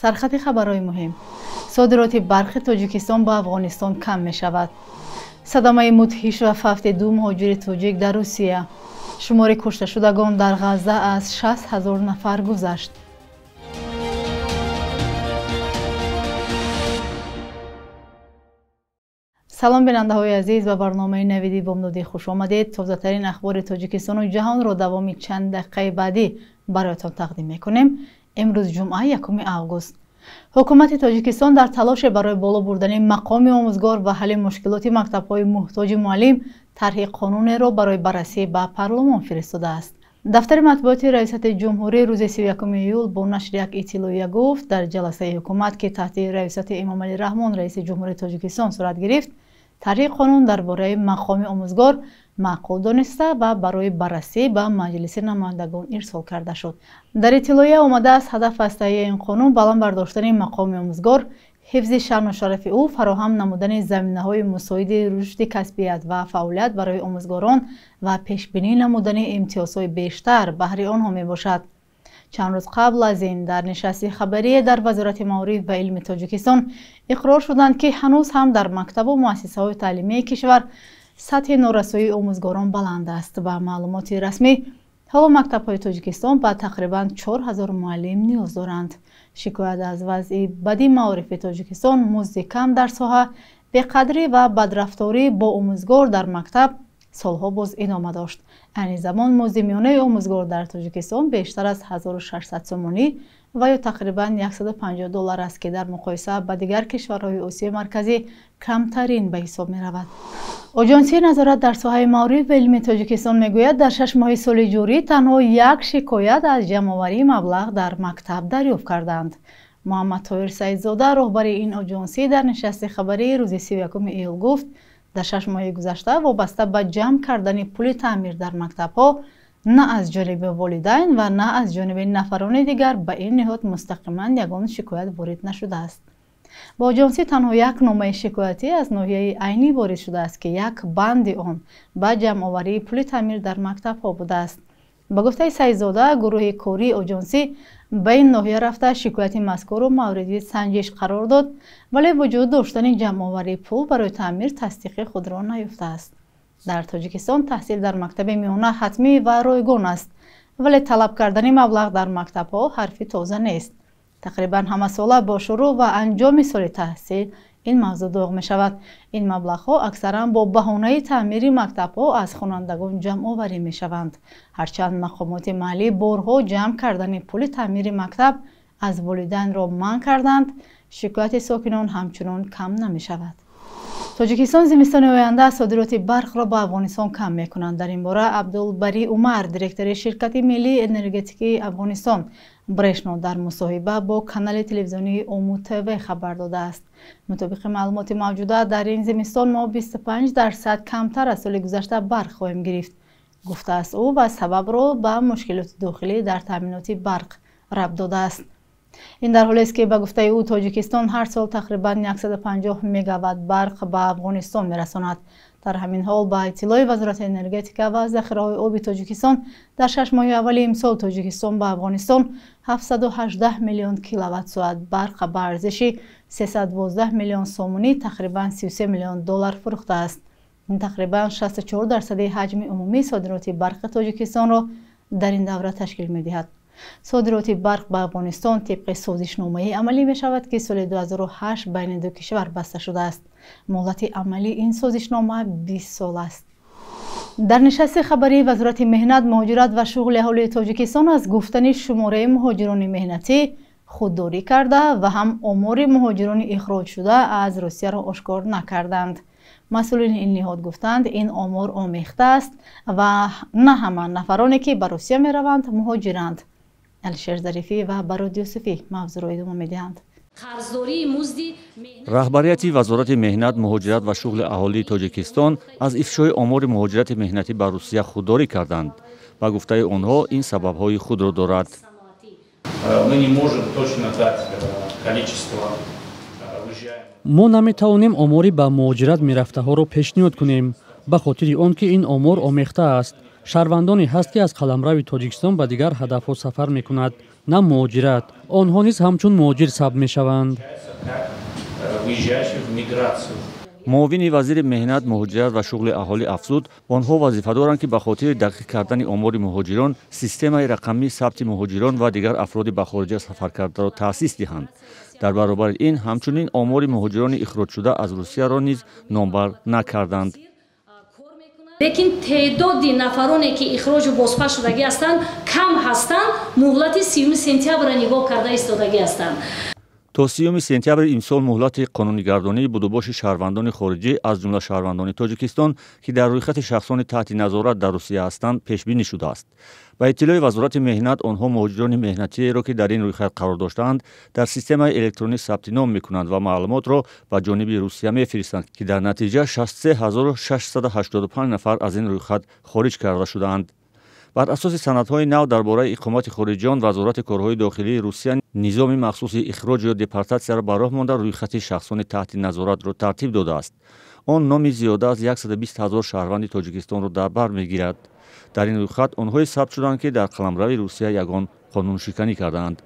Сархати хабарҳои муҳим. Содироти барқи Тоҷикистон ба Афғонистон кам мешавад. Садамаи мудҳиш ва фавти ду муҳоҷири тоҷик дар Русия. Шумори кушташудагон дар Ғазза аз 60 ҳазор нафар гузашт. Салом бинандаҳои азиз, ба барномаи навиди бомдодӣ хуш омадед. Тозатарин ахбори Тоҷикистону ҷаҳонро давоми чанд дақиқаи баъдӣ бароятон тақдим мекунем. Имрӯз ҷумъа, 1 август. Ҳукумати Тоҷикистон дар талоше барои боло бурдани мақоми омӯзгор ва ҳалли мушкилоти мактабҳои муҳтоҷи муаллим тарҳи қонунеро барои баррасӣ ба парлумон фиристодааст. Дафтари матбуоти раёсати ҷумҳурӣ рӯзи 31 июл бо нашри як иттилоия гуфт, дар ҷаласаи ҳукумат, ки таҳти раёсати Эмомалӣ Раҳмон, раиси ҷумҳурии Тоҷикистон, сурат гирифт, тарҳи қонун дар бораи мақоми омӯзгор маъқул дониста ва барои баррасӣ ба Маҷлиси намояндагон ирсол карда шуд. Дар иттилоия омадааст, ҳадаф аз таҳияи ин қонун баланд бардоштани мақоми омӯзгор, ҳифзи шаъну шарафи ӯ, фароҳам намудани заминаҳои мусоиди рушди касбият ва фаъолият барои омӯзгорон ва пешбинӣ намудани имтиёзҳои бештар баҳри онҳо мебошад. Чанд рӯз қабл аз ин дар нишасти хабарие дар Вазорати маориф ва илми Тоҷикистон иқрор шуданд, ки ҳанӯз ҳам дар мактабу муассисаҳои таълимии кишвар сатҳи норасоии омӯзгорон баланд аст. Ба маълумоти расмӣ, ҳоло мактабҳои Тоҷикистон ба тақрибан 4000 муаллим ниёз доранд. Шикоят аз вазъи бади маорифи Тоҷикистон, музди кам дар соҳа, беқадрӣ ва бадрафторӣ бо омӯзгор дар мактаб солҳо боз идома дошт. Айни замон музди миёнаи омӯзгор дар Тоҷикистон бештар аз 1600 сомонӣ ва ё тақрибан 150 доллар аст, ки дар муқоиса ба дигар кишварҳои Осиёи Марказӣ камтарин ба ҳисоб меравад. Оҷонсии назорат дар соҳаи маориф ва илми Тоҷикистон мегӯяд, дар 6 моҳи соли ҷорӣ танҳо як шикоят аз ҷамъоварии маблағ дар мактаб дарёфт карданд. Муҳаммад Тоҳир Саидзода, роҳбари ин оҷонсӣ, дар нишасти хабарии рӯзи 31 июл гуфт, дар 6 моҳи гузашта вобаста ба ҷамъ кардани пули таъмир дар мактабҳо на аз ҷониби волидайн ва на аз ҷониби нафарони дигар ба ин ниҳод мустақиман ягон шикоят ворид нашудааст. Ба оҷонсӣ танҳо як номаи шикоятӣ аз ноҳияи Айнӣ ворид шудааст, ки як банди он ба ҷамъоварии пули таъмир дар мактабҳо будааст. Ба гуфтаи Саидзода, гурӯҳи кории оҷонсӣ ба ин ноҳия рафта шикояти мазкурро мавриди санҷиш қарор дод, вале вуҷуд доштани ҷамъоварии пул барои таъмир тасдиқи худро наёфтааст. Дар Тоҷикистон таҳсил дар мактаби миёна ҳатмӣ ва ройгон аст, вале талаб кардани маблағ дар мактабҳо ҳарфи тоза нест. Тақрибан ҳамасола бо шурӯъ ва анҷоми соли таҳсил ин мавзӯъ доғ мешавад. Ин маблағҳо аксаран бо баҳонаи таъмири мактабҳо аз хонандагон ҷамъоварӣ мешаванд. Ҳарчанд мақомоти маҳаллӣ борҳо ҷамъ кардани пули таъмири мактаб аз волидайнро манъ карданд, шикояти сокинон ҳамчунон кам намешавад. Тоҷикистон зимистони оянда содироти барқро ба Афғонистон кам мекунанд. Дар ин бора Абдулбарӣ Умар, директори ширкати миллии энергетикии Афғонистон Брешно, дар мусоҳиба бо канали телевизионии Ому ТВ хабар додааст. Мутобиқи маълумоти мавҷуда, дар ин зимистон мо 25% камтар аз соли гузашта барқ хоҳем гирифт, гуфтааст ӯ ва сабабро ба мушкилоти дохилӣ дар таъминоти барқ рабт додааст. Ин дар ҳолест, ки ба гуфтаи ӯ Тоҷикистон ҳар сол тақрибан 150 мегаватт барқ ба Афғонистон мерасонад. Дар ҳамин ҳол, ба иттилои Вазорати энергетика ва захираҳои оби Тоҷикистон, дар 6 моҳи аввали имсол Тоҷикистон ба Афғонистон 718 миллион киловатт-соат барқ ба арзиши 312 миллион сомонӣ, тақрибан 33 миллион доллар фурӯхтааст. Ин тақрибан 64% ҳаҷми умумии содироти барқи Тоҷикистонро дар ин давра ташкил медиҳад. Содироти барқ ба Афғонистон тибқи созишномаи амалӣ мешавад, ки соли 2008 байни ду кишвар баста шудааст. Муҳлати амалии ин созишнома 20 сол аст. Дар нишасти хабарии Вазорати меҳнат, муҳоҷират ва шуғли аҳолии Тоҷикистон аз гуфтани шумораи муҳоҷирони меҳнатӣ худдорӣ карда ва ҳам омори муҳоҷирони ихроҷшуда аз Русияро ошкор накарданд. Масъулини ин ниҳод гуфтанд, ин омор омехта аст ва на ҳама нафароне, ки ба Русия мераванд, муҳоҷиранд. Алишер Зарифӣ ва Барод Юсуфӣ мавзӯъро идома медиҳанд. Раҳбарияти Вазорати меҳнат, муҳоҷират ва шуғли аҳолии Тоҷикистон аз ифшои омори муҳоҷирати меҳнатӣ ба Русия худдорӣ карданд. Ба гуфтаи онҳо, ин сабабҳои худро дорад. Мо наметавонем омори ба муҳоҷират мерафтаҳоро пешниҳод кунем, ба хотири он ки ин омор омехта аст. Шаҳрвандоне ҳаст, ки аз қаламрави Тоҷикистон ба дигар ҳадафҳо сафар мекунад. на муҳоҷират. Онҳо низ ҳамчун муҳоҷир сабт мешаванд. Муовини вазири меҳнат, муҳоҷират ва шуғли аҳолӣ афзуд, онҳо вазифа доранд, ки ба хотири дақиқ кардани омори муҳоҷирон системаи рақамии сабти муҳоҷирон ва дигар афроди ба хориҷа сафаркардаро таъсис диҳанд. Дар баробари ин ҳамчунин омори муҳоҷирони ихроҷшуда аз Русияро низ номбар накарданд. Лекин теъдоди нафароне ки ихроҷу бозпас шудагӣ ҳастанд кам ҳастанд, муҳлати 30 сентябрро нигоҳ карда истодагӣ ҳастанд. То 30 сентябри имсол муҳлати қонунигардонии будубоши шаҳрвандони хориҷӣ, аз ҷумла шаҳрвандони Тоҷикистон, ки дар рӯйхати шахсони таҳти назорат дар Русия ҳастанд, пешбинӣ шудааст. Ба иттилои Вазорати меҳнат, онҳо муҳоҷирони меҳнатиеро, ки дар ин рӯйхат қарор доштаанд, дар системаи электронӣ сабти ном мекунанд ва маълумотро ба ҷониби Русия мефиристанд, ки дар натиҷа 63685 нафар аз ин рӯйхат хориҷ карда шудаанд. Бар асоси санадҳои нав дар бораи иқомати хориҷиён, Вазорати корҳои дохилии Русия низоми махсуси ихроҷ ё депортатсияро ба роҳ монда, рӯйхати шахсони таҳти назоратро тартиб додааст. Он номи зиёда аз 120 000 шаҳрванди Тоҷикистонро дар бар мегирад. Дар ин рӯйхат онҳое сабт шуданд, ки дар қаламрави Русия ягон қонуншиканӣ кардаанд.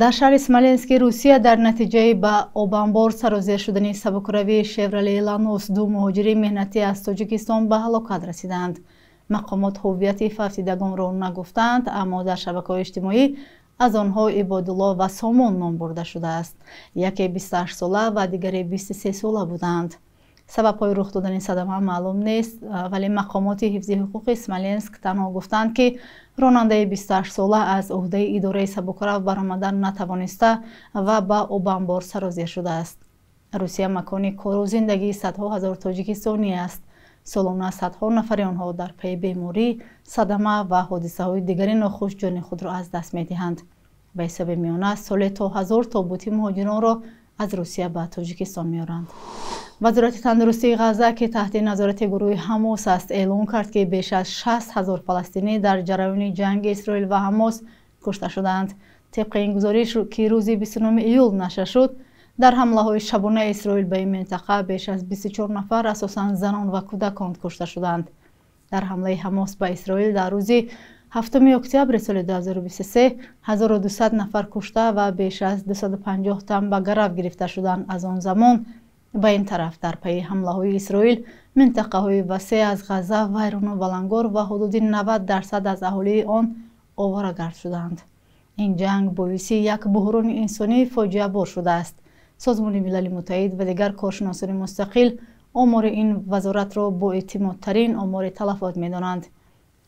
Дар шаҳри Смоленски Русия дар натиҷаи ба обанбор сарозер шудани сабукравии Шевроле Ланос ду муҳоҷири меҳнатӣ аз Тоҷикистон ба ҳалокат расиданд. Мақомот ҳуввияти фавтидагонро нагуфтанд, аммо дар шабакаҳои иҷтимоӣ аз онҳо Ибодулло ва Сомон ном бурда шудааст. Яке 28 сола ва дигаре 23 сола буданд. Сабабҳои рух додани садама маълум нест, вале мақомоти ҳифзи ҳуқуқи Смоленск танҳо гуфтанд, ки ронандаи 28 сола аз ӯҳдаи идораи сабукрав баромадан натавониста ва ба обанбор сарозер шудааст. Русия макони кору зиндагии садҳо ҳазор тоҷикистонӣ аст. Солона садҳо нафари онҳо дар пайи беморӣ, садама ва ҳодисаҳои дигари нохуш ҷони худро аз даст медиҳанд. Ба ҳисоби миёна соле то 1000 тобути муҳоҷиронро аз Русия ба Тоҷикистон меоранд. Вазорати тандурустии Ғазза, ки таҳти назорати гурӯҳи Ҳамос аст, эълон кард, ки беш аз 60 000 фаластинӣ дар ҷараёни ҷанги Исроил ва Ҳамос кушта шудаанд. Тибқи ин гузориш, ки рӯзи 29 июл нашр шуд, дар ҳамлаҳои шабонаи Исроил ба ин минтақа беш аз 24 нафар, асосан занон ва кӯдакон, кушта шуданд. Дар ҳамлаи Ҳамос ба Исроил дар рӯзи 7 октябри соли 2023 1200 нафар кушта ва беш аз 250 тан ба гарав гирифта шуданд. Аз он замон ба ин тараф дар пайи ҳамлаҳои Исроил минтақаҳои васеъ аз Ғазза вайрону валангор ва ҳудуди 90% аз аҳолии он оворагард шуданд. Ин ҷанг боиси як буҳрони инсонии фоҷиабор шудааст. Созмони Милали Муттаҳид ва дигар коршиносони мустақил омори ин вазоратро боэътимодтарин омори талафот медонанд.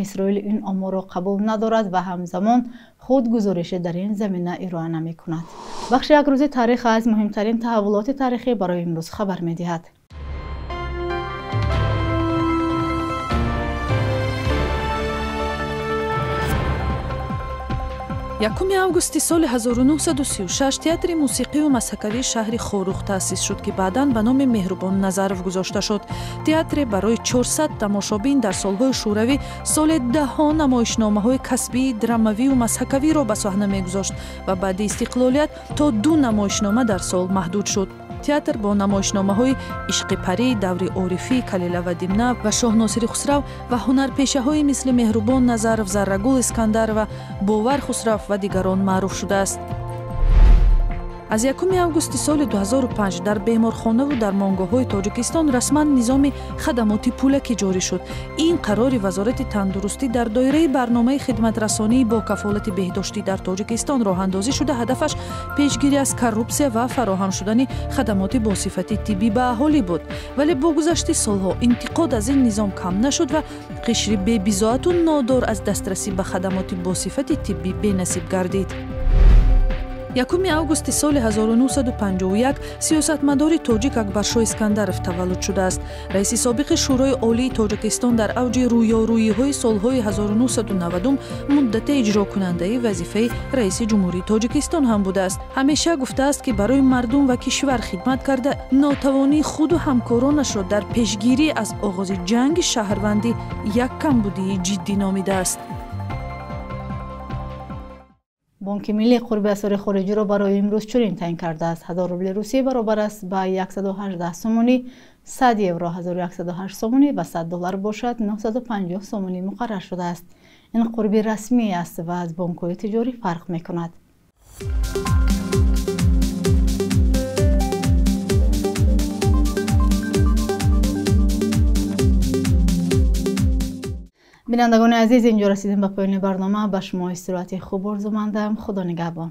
Исроил ин оморро қабул надорад ва ҳамзамон худ гузорише дар ин замина ироа намекунад. Бахши як рӯзи таърих аз муҳимтарин таҳаввулоти таърихӣ барои имрӯз хабар медиҳад. Якуми августи соли 1936 театри мусиқию масхакавии шаҳри Хоруғ таъсис шуд, ки баъдан ба номи Меҳрубон Назаров гузошта шуд. Театре барои 400 тамошобин дар солҳои шӯравӣ соли даҳҳо намоишномаҳои касбии драмавию масхакавиро ба саҳна мегузошт ва баъди истиқлолият то 2 намоишнома дар сол маҳдуд шуд. Театр бо намоишномаҳои Ишқи парӣ, Даври орифӣ, Калила ва Димна ва Шоҳносири Хусрав ва ҳунарпешаҳои мисли Меҳрубон Назаров, Заррагул Искандарова, Бовар Хусрав ва дигарон маъруф шудааст. Аз 1 августи соли 2005 дар беморхонаву дармонгоҳҳои Тоҷикистон расман низоми хадамоти пулакӣ ҷорӣ шуд. Ин қарори Вазорати тандурустӣ дар доираи барномаи хидматрасонии бо кафолати беҳдоштӣ дар Тоҷикистон роҳандозӣ шуда, ҳадафаш пешгирӣ аз коррупсия ва фароҳам шудани хадамоти босифати тиббӣ ба аҳолӣ буд. Вале бо гузашти солҳо интиқод аз ин низом кам нашуд ва қишри бебизоату нодор аз дастрасӣ ба хадамоти босифати тиббӣ бенасиб гардид. 1 августи соли 1951 сиёсатмадори тоҷик Акбаршоҳ Искандаров таваллуд шудааст. Раиси собиқи Шӯрои Олии Тоҷикистон дар авҷи рӯёрӯиҳои солҳои 1990 муддате иҷрокунандаи вазифаи раиси ҷумҳурии Тоҷикистон ҳам будааст. Ҳамеша гуфтааст, ки барои мардум ва кишвар хидмат карда, нотавонии худу ҳамкоронашро дар пешгирӣ аз оғози ҷанги шаҳрвандӣ як камбудии ҷиддӣ номидааст. Бонки Миллӣ қурби асъори хориҷиро барои имрӯз чунин таъин кардааст. 1000 рубли русӣ баробар аст ба 118 сомонӣ, 100 евро 1108 сомонӣ ва 100 доллар бошад 950 сомонӣ муқаррар шудааст. Ин қурби расмӣ аст ва аз бонкҳои тиҷорӣ фарқ мекунад. Бинандагони азиз, инҷо расидем ба поёни барнома. Ба шумо истироҳати хуб орзумандам. Худо нигаҳбон.